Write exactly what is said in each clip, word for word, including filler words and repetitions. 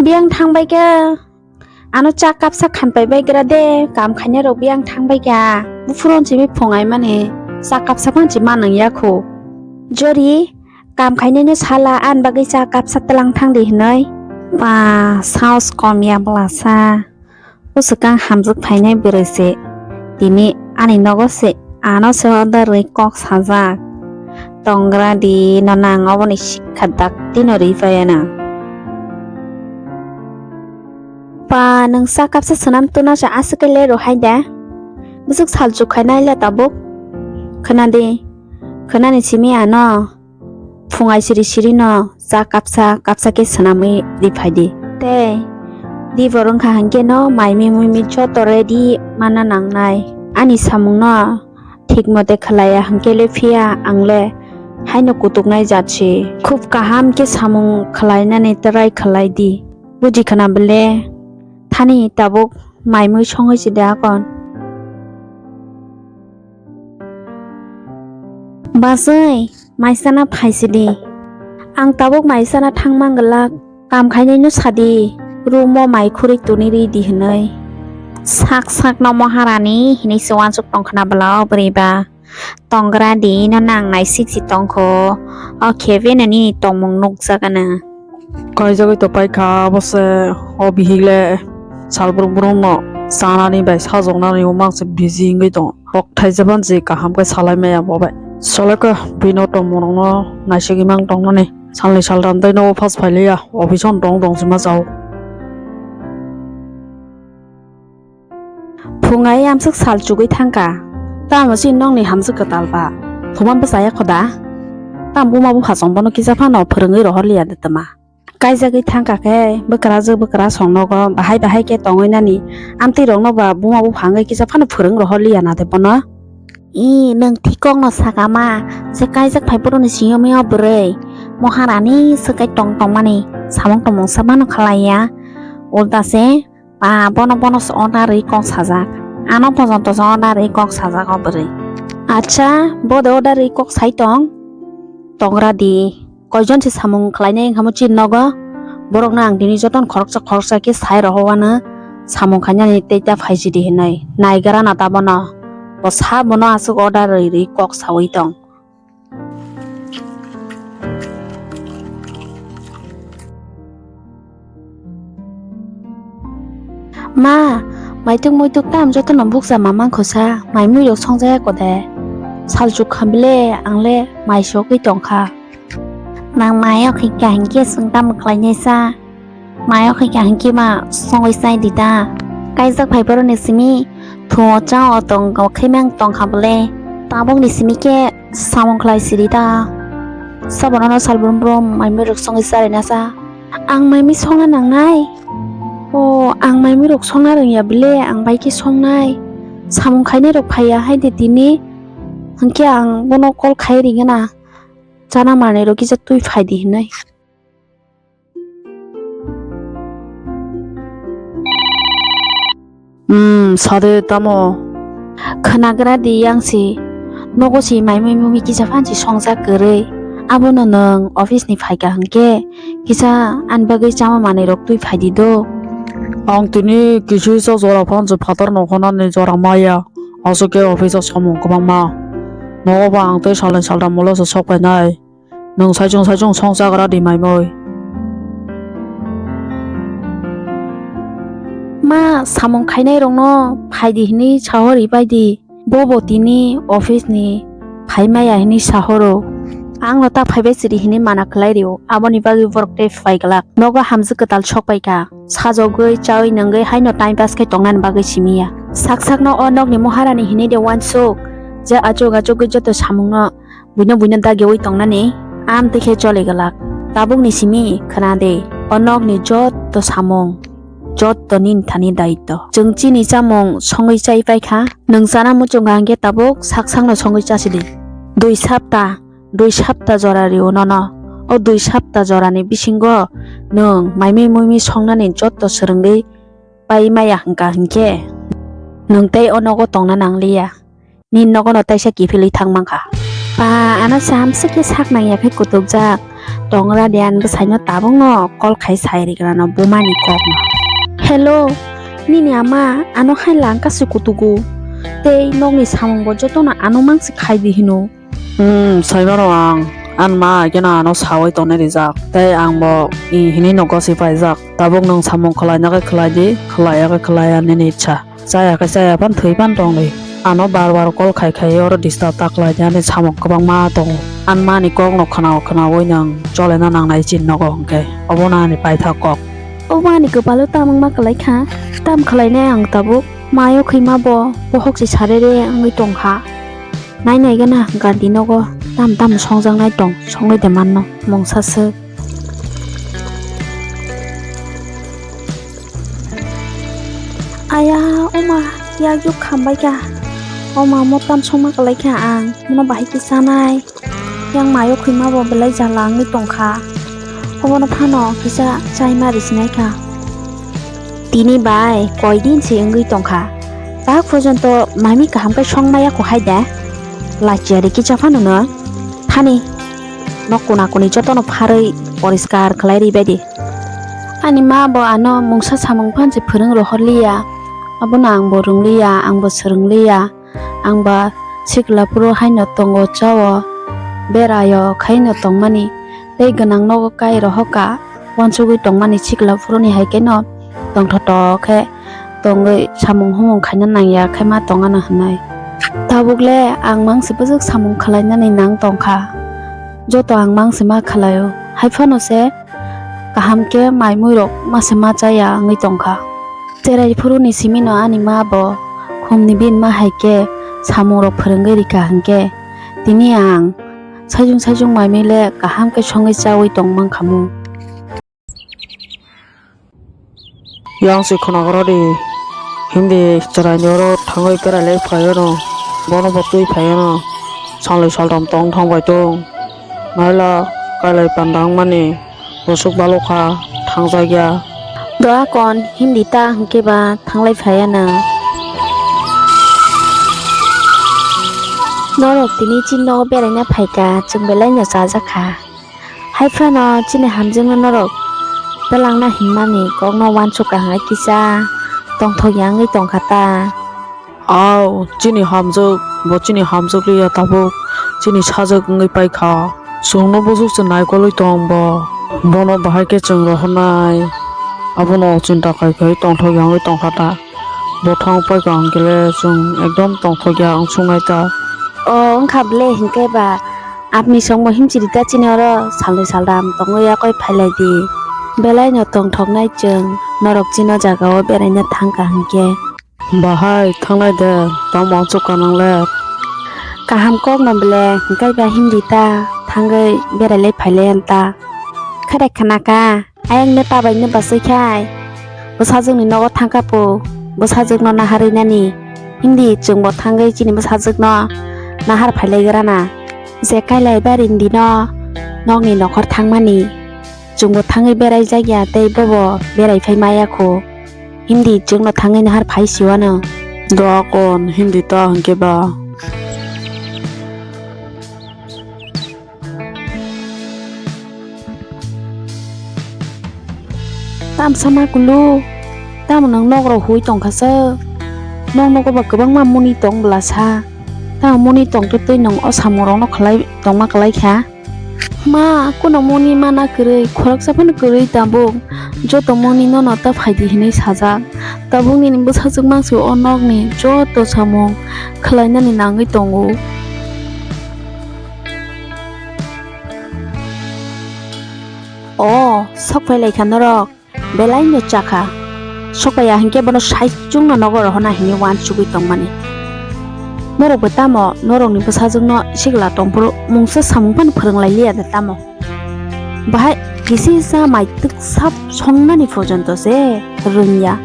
Biyang thangbai kha. Ano cha kapsa khanpai bai gra de, kam khainai rok biyang thangbai kha. Buphuru simi phungai mani cha kapsa phan si manang ya kho. Jori, kam khainai no sala, ani bagwi cha kapsa tlang thang di hinoi. Ba, saos kom ya bwlasa. O swkang hamjwk phainai bwrwi se. Tini ani nogo se, ano se order rwi kok sajak. Tongra di no nang oboni sikha dak tino rwi paiya na. Pa, nwng cha kapsa swnam tuna se aswk khe le rw hai da. Bwswk salchuk khainai le tabuk. Khwna di, khwnani simi ano. Phungai siri siri no cha kapsa kapsa khe swnamwi riphaidi. Tei di borok wngkha hinkhe no mai mui mui joto ready manna nangnai. Ani samung no thik mote khlaiya hinkhe le phiya ang le haino kutuknai jat se. Khub kaham khe samung khlainani try khlai di. Buji khna bele thani tabuk mai mui songwi si de akon. Bachwi, mai chana phai sidi. Ang tabuk mai chana thang mang glak. Kam khainai no sadi. Room o mai khurui tuni ri di hinoi. Sak sak no Maharani hinui se uansuk tong khna bwla o bwrwi ba. Tongra di no nang nai sik si tong kho. O khe be no nini tongmung nukjak ano. Kaijagwi to paikha, abo se o bihik le sal brum brum no chanani bai sajoknani o mang se busy wngwi tongo. Kok thaisa phan se kaham khe salai maya bo bai. Solai khe bini o tongmung rok no naisingwi mang tongnani. Salni salram tei nogo phas phai liya, office o tong tong se ma chao. Phungai amswk sal chugwi thangkha. Tamo chini nokni hamjwk kwtal ba? Thuma bwchaya kho da? Tamo buma bupha chwng bono kisa phano phwrwngwi rohor liya de tama? Kaijagwi thangkha khe bwkrajwk bwkrasong nogo bahai bahai khe tongwi nani. Amtwi rokno ba buma bupha wngwi kisa phano phwrwng rohor liya na de bono? I, nwng thik kokno saka ma, je kaijak phai borokni simi o bwrwi. Maharani swkai tong tongmani samung tongmung sa mano khalaiya. Ulta se. Ba, bono, bono se order rwi kok sajak. Ano pojonto se order rwi kok sajak o bwrwi. Acha, bo de order rwi kok sai tong? Tongra di. Koijon se samung khlainai wngkha mo chini nogo? Borokno ang tini jotono khoroksa khoroksa khe sai rohowano samung khainani tei ta phaisidi hinoi. Naigra na ta bono. Bo sa bono aswk order rwi rwi kok saui tong. Ma, maituk muituk tam jotono bukcha ma mankho sa, mai mui rok songjaya kode. Salchuk khambile ang le mai sogwi tongkha. Nang mai o khaikha hinkhe chwng tamo khlainai sa? Mai o khaikha hinkhe ma songwi chai di ta. Kaijak phai borokni simi thu o cha o tong o khe mang tongkha bole. Tabukni simi khe samung khlai siri ta. Sabono no sal brum brum mai mui rok songwi charina sa. Ang mai mui songna nangnai? O, ang mai mui rok songna rwngya bole, ang bai khe songnai. Samung khainai rok phaiya hai de tini. Hinkhe ang bono call khai ringana. Chana manwi rok kisa twi phai di hinwi. Hmm, sade tamo? Khwnagra di yang si. Nogo si mai mui mui kisa phan si songjak kwrwi. Abono nwng office ni phaikha hinkhe kisa ani bagwi chama manwi rok twi phai di do. Ang tini kisa jora phan si phatar nokho nani jora maya. Aswk khe office o samung kwbangma. Nogo ba ang tei salnwi saltham ulo se sok phainai. Nwng saichung saichung songchagra di mai mui. Ma, samung khainai rokno phai di hinwi sahori pai di. Bo bo tini office ni phai maya hinwi sahoro. Ang no ta phai bai siri hinwi mana khlai rio. Aboni bagwi borok tei phai glak. Nogo hamjwk kwtal sok pai kha. Sajogwi, chawi, nungwi haino time pass khe tongnani bagwi simi ya. Sak sakno o nokni Maharani hinwi de uansuk, je achuk achugwi joto samungno buino buino dagiwi tongnani, amtwi khe choli glak. Tabukni simi khwna de, o nokni joto samung, joto nini thani daityo. Chwng chini chamung songwi chai pai kha, nwng chana muchung kha hinkhe tabuk sak sakno songwi chasi di. Dui sapta, dui sapta jora rio nono. O dui sapta jorani bisingo nwng maimui muimui songnani joto swrwngwi pai maya hwnkha hinkhe, nwng tei o nogo tongna nangliya. Nini nogono taisa kiphilwi thang mankha. Ba, ano samswk khe sak nangya khe kutukjak. tongra de, ani bwsaino tabukno call khai sai rigrano bumani kokno. Hello, nini ama ano hai lang kasi kutugu. Tei nokni samungbo jotono ano mangsi khai di hino. Hmm, saimano ang, ani ma haikhe no ano sawi tonwi rijak. Tei ang bo i hinwi no gosi paijak. Tabuk nwng samung khwlaina khe khwlai di, khwlaiya khe khwlaiya nini ichha. Chaya khe chaya phan thwi phan tong di. Ano bar bar call khai khai oro disturb ta khlai di, ani samung kwbangma tongo. Ani mani kokno khwnao khwnaoi nwng cholena nangnai chini nogo hwnkhe. Obono ani paithak kok. Obo ani kwpalo tamungma kwlai kha. Tam khwlainai ang tabuk. Mayo khwima bo bohok se sarere wngwi tong kha. Nai nai gana gandi nogo tam tam songjaknai tong, songwi de manno mungsa swk. Aya, oma, yak yuk khambai kha. Oma, mo tam songma kwlai kha ang, mono bahai khe chanai. Yang mayo khwima bo belai jala wngwi tong kha. Obono phano kisa chaima risinai kha. Tini bai koi din se wngwi tong kha. Tak porjonto mami kaham khe song maya kho hai da. Lachiyari kisa phano no. Thani, nok kuna kuni jotono pharwi poriskar khlai ri bai di. Ani ma bo ano mungsa samung phan se phwrwng rohor liya. Abono ang bo rwng liya, ang bo swrwng liya. Ang ba sikla phuru haino tongo, chao, berayo khaino tongmani. Tei gwnang nogo kai rohoka, uansugwi tongmani sikla phuruni hai kheno tongthotok khe tongwi samung humung khaina nangya khe ma tongano hwnwi. Tabuk le ang mangsi bwswk samung khwlainani nang tongkha. Joto ang mangsi ma khwlaio. Hai phano se kaham khe mai muirok mase ma chaya wngwi tongkha. Cherai phuruni simino ani ma bo khumni bin ma hai khe samungrok phwrwngwi rikha hinkhe tini ang sajung sajung mai mile kaham khe songwi chaui tong mankhamu. Yang se khwnagrodi hindi chwraini oro thangwi berai lai phaiyano, bono bo twi phaiyano, salnwi saltham tong thang bai tong. Naila kailai panda wngmani bwswk balokha thangjakya. Doa kon hindi ta hwnkhe ba thanglai phaiyano. Norok tini chini nogo beraina phaikha, chwng belaino chajakha. Hai phano chini hamjakno norok twlangna hinmani kokno uansukha hwnwi kisa tongthok ya wngwi tongkha ta. Au, chini hamjwk, bo chini hamjwk liya tabuk, chini sajwk wngwi paikha. Chwngno bwswk se naikolwi tong bo. Bono bahai khe chwng rohornai. Abono chinta khai khai tongthok ya wngwi tongkha ta. Bo thang paikha hwnkhe le chwng ekdom tongthok ya wngsuknai ta. O wngkha ble hinkhe ba. Apni songbo himchiri ta chini oro salnwi saldam tongwi yakoi phailai di. Belaino tongthoknai chwng norok chini o jagao beraina thangkha hinkhe. Bahai thanglai de, tamo uansukha nang le. Kaham kokno bele hinkhe ba himdi ta thangwi berailai phailai ta. Kharai khana kha. Ayang neta bai neba swi khai. Bwsajwkni nogo thangkha po. Bwsajwkno naharwi nani. Hindi chwngbo thangwi chini bwsajwkno nahar phailai grana. Je kailai ba rindi no nokni nokhor thangmani. Chwngbo thangwi berai jakya tei bobo berai phai maya kho. Hindi chwngno thangwi nahar phai siwano. Doa kon hindi ta hwnkhe ba. Tamsa ma kulu, tamo nwng nok rok hui tongkha sa, nok nogo ba kwbangma muni tong bwla sa, tamo muni tong twi twi nwng o samung rok no khlai tongma kwlai kha. Ma, kuno muni mana kwrwi, khoroksa phano kwrwi tabuk, joto muni nono ta phaidi hinwi sajak, tabuk nini bwsajwk mangsi o nokni joto samung khlainani nangwi tongo. O, sok phai lai kha norok, belai no chakha. Sok paiya hinkhe bono sai chwngno nogo rohorna hinwi uansugwi tongmani. Norok bo tamo norokni bwsajwkno sikla tongphuru mungsa samung phano phwrwng lai liya de tamo? Bahai kisi sa mai twk sap songnani porjonto se rwngya.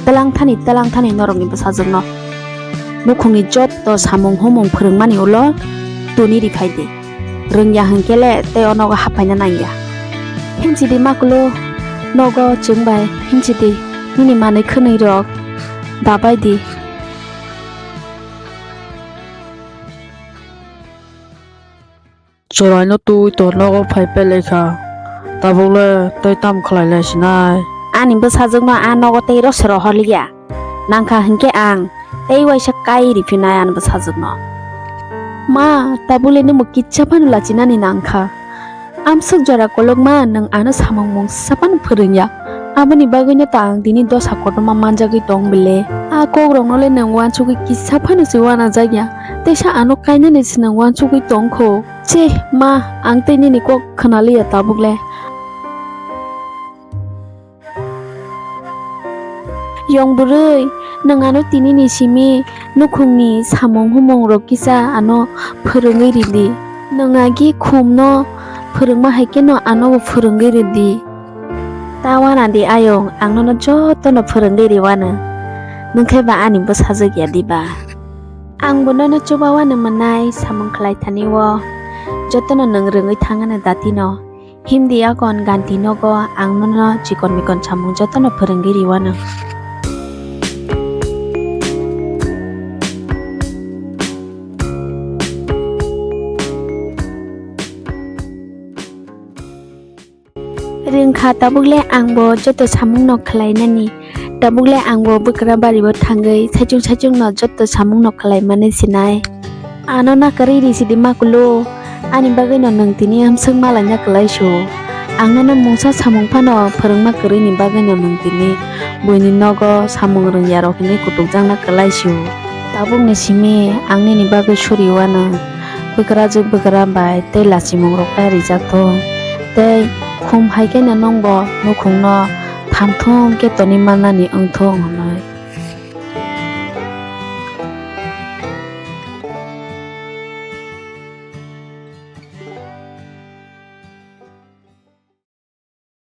Twlang thani, twlang thani norokni bwsajwkno. Nukhungni jotto samung humung phwrwngmani ulo tuni ri phai di. Rwngya hwnkhe le tei o nogo haphaina nangya. Himchidi makulu nogo chwng bai himchidi nini manwi khwnwi rok dabai di. Chwraino twi to nogo phai pele kha. Tabuk le tei tam khlai lai sinai? Ani bwsajwkno a nogo tei rw se rohor liya. Nangkha hinkhe ang tei waisa kai riphinai ani bwsajwkno. Ma, tabuk le nwng bo kisa phano lachinani nangkha. Amswk jora kolokma nwng ano samung mungsa phano phwrwngya. Aboni bagwino ta ang tini dosa kotorma manjagwi tong bile. A kokrokno le nwng uansugwi kisa phano se uanajakya. Teisa ano kainani se nwng uansugwi tongkho. Che, ma, ang tei nini kok khwnaliya tabuk le. Yong bwrwi, nwng ano tinini simi nukhungni samung humung rok kisa ano phwrwngwi ridi. Nwng agi khumno phwrwngma hai kheno ano bo phwrwngwi ridi. Ta uanadi ayung, ang nono jotono phwrwngwi riwano. Nwng khe ba ani bwsajwk ya diba? Ang bo nono chuba uanw mwnai samung khlai thani o. Jotono nwng rwngwi thangano datino. Himdi akon ganti nogo ang nono chikon mikon samung jotono phwrwngwi riwano. Rwngkha tabuk le ang bo joto samung no khlai nani. Tabuk le ang bo bwkra bari o thangwi saichung saichung no joto samung no khlai mani sinai. Ano na kwrwi ri sidi ma kulu, ani bagwi no nwng tini amswk malaina kwlai su. Ang nono mungsa samung phano phwrwngma kwrwi ni bagwi no nwng tini buini nogo samung rwngya rok hinwi kutukjakna kwlai su. Tabuk ni simi ang nini bagwi suri uanw. Bwkrajwk bwkra bai tei lachimung rok ta rijak thung. Tei khum hai khe no nwng bo nukhung no thamthum khe toni mannani wng thung hwnwi.